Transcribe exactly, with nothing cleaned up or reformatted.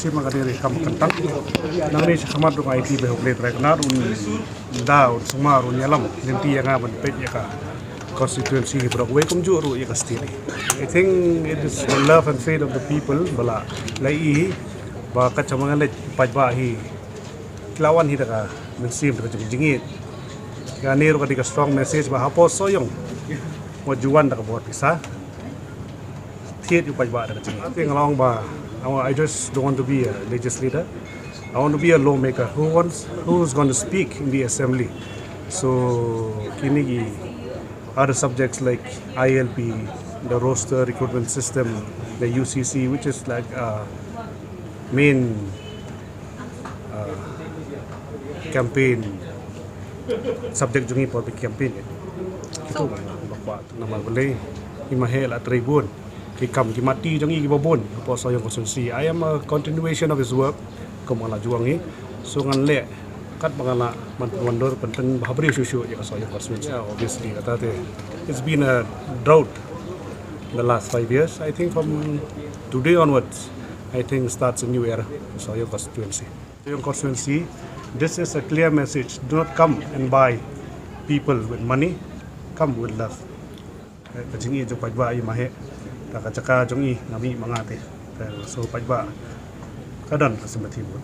Te ma ka dei kam kynta. Nangne sha khmat ruh nga ïa ti ba hok le trai kynta ruh un da un sumar un ïalam lynti ïa nga ban peit ïa ka constituency hi baroh wei kumjuh ruh ïa ka state. I think it is the love and faith of the people ba la la i hi ba ka jong nga leh paidbah hi ki la wan hi da ka mynsiem da ka jingjngoh. Kane ruh ka dei ka strong message ba hapoh Sohiong wat ju wan da ka bor pisa. Thied ïa u paidbah da ka jingim. Te nga la ong ba, I wa-, I just don't want to be a legislator. I want to be a lawmaker who wants, who's going to speak in the assembly. So kine ki other subjects like I L P, the roster recruitment system, the U C C, which is like a main uh, campaign subject jong ngi, public campaign. Kito ba ba namar balei i ma he la trei bun ki kam ki mati jong ngi ki ba bun hapoh Sohiong constituency. I am a continuation of his work kum nga la ju ong hi. So ngan leh kat ba nga la man pynwandur pynpyn ba ha briew shuh shuh ïa ka Sohiong constituency. Yeah, obviously kata te it's been a drought the last five years. I think from today onwards, I think starts a new era for Sohiong constituency. Sohiong constituency, this is a clear message. Do not come and buy people with money. Come with love. Eh, ka jingïeit jong paidbah i ma he. Ta ka jaka jong i nga mih ma nga te. Eh, so paidbah ka don ka sympathy vote.